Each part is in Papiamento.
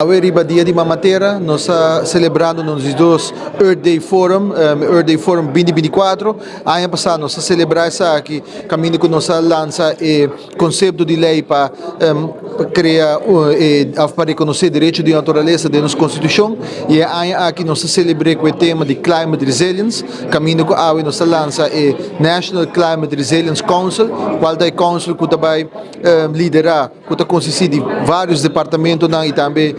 Awe riba Dia di Mama Tera nos ta celebrando nos di dos Earth Day Forum, Earth Day Forum 2024. Aña pasa nos a celebra esaki caminda cu nos a lansa e concepto di ley pa crea of pa reconoce derecho di naturalesa den nos constitucion y e aña aki nos ta celebre cu e tema di Climate Resilience caminda cu awe nos ta lansa e National Climate Resilience Council, cual ta e council cu ta bay lidera, ku ta konsistí di vários departamentonan i tambe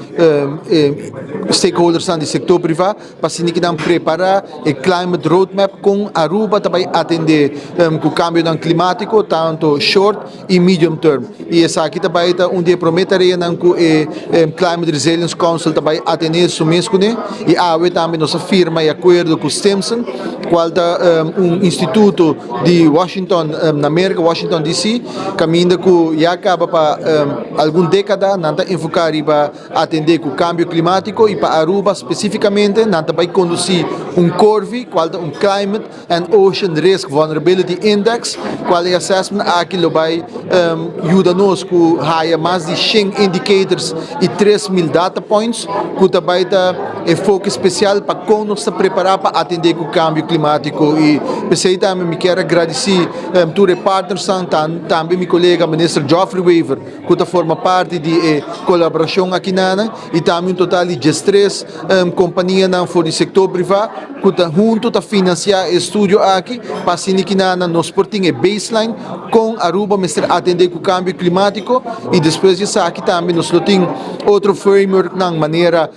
stakeholdersnan di sektor privá pa asina ki nan prepará e climate roadmap kon Aruba ta bai atendé ku kambionan klimátiko tantu short i medium term. I esaki ta bai ta un di e promé tareanan ku e Climate Resilience Council ta bai atendé su mes kuné. I awe tambe nos a firma e akuerdo ku Stimson kual ta un instituto di Washington na Merka, Washington DC. Kaminda ku ya kaba pa algun dékada nan ta enfoká riba atendé ku kambio klimátiko i pa Aruba spesífikamente nan ta bai kondusí un CORVI, kual ta un Climate and Ocean Risk Vulnerability Index, kual e assessment aki lo bai yuda nos ku haya mas di shen indicators i 3000 data points ku ta bai ta e foke spesial pa kon nos ta prepará pa atendé ku kambio klimátiko i p'esei tambe mi kier a gradisí Tur e partnersnan, tambe mi kolega Minister Geoffrey Wever ku ta forma parti di e kolaborashon akinanan i tambe un total di 13 kompanianan for di sektor privá ku ta huntu ta finansiá e estudio aki pa asina kinanan nos por tin e baseline kon Aruba mester atendé ku kambio klimátiko i despues di esaki tambe nos lo tin otro frameworknan manera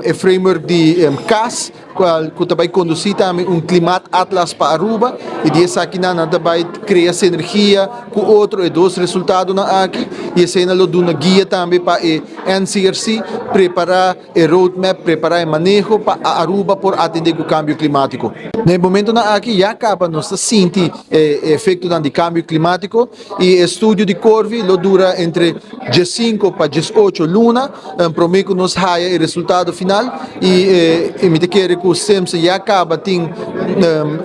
e framework di cas. Cual cu ta bay conduci tambe un Klimaat Atlas pa Aruba y di esakinan nan ta bay crea sinergia cu otro e dos resultadonan aki y eseynan lo duna guia tambe pa e NCRC prepara e roadmap, prepara e maneho pa Aruba por atende cu cambio climatico. Na e momentonan aki ya caba nos ta sinti e efectonan di cambio climatico y e estudio di Corvi lo dura entre 15 pa 18 luna prome cu nos haya e resultado final y mi ta kere cu Simpson ya caba tin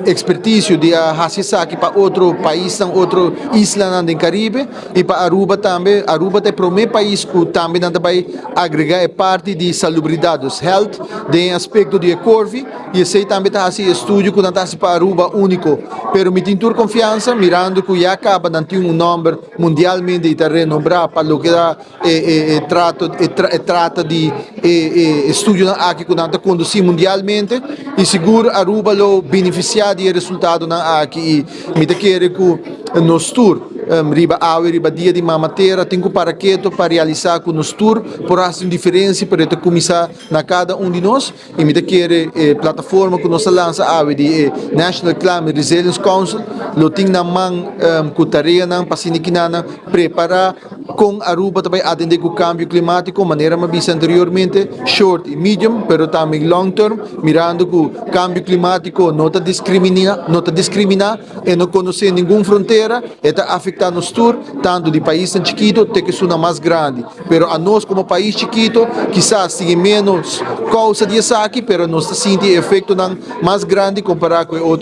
experticio di a haci esaki pa otro paisnan, otro islanan den Caribe y pa Aruba tambe. Aruba ta e prome pais cu tambe nan ta bay agrega e parti di salubridad, dus health, den e aspecto di e Corvi. Y esey tambe ta haci e estudio cu nan ta haci pa Aruba unico. Pero mi tin tur confiansa mirando cu ya caba nan tin un nomber mundialmente y ta renombra pa loke ta e e trato e trata di e e estudionan aki cu nan ta conduci mundialmente. Y sigur Aruba lo beneficia di e resultadonan aki y mi ta kere cu nos tur riba awe riba dia di Mama Tera tin cu para keto pa realisa cu nos tur por haci un diferencia pero e ta cuminsa na cada un di nos. I mi ta kere e plataforma ku nos a lansa awe di e National Climate Resilience Council lo tin nan man ku tareanan pa asina kinanan prepará kon Aruba ta bai atendé ku kambio klimátiko manera mi a bisa anteriormente, short i medium pero tambe long term mirando ku kambio klimátiko no ta diskriminá no ta diskriminá e no konosé ningun frontera e ta afektá nos tur tantu di paisnan chikito te ku esunnan mas grandi. Pero anos como pais chikito kisas tin e menos causa di esaki, pero nos ta sinti e efectonan mas grandi compara cu e otro.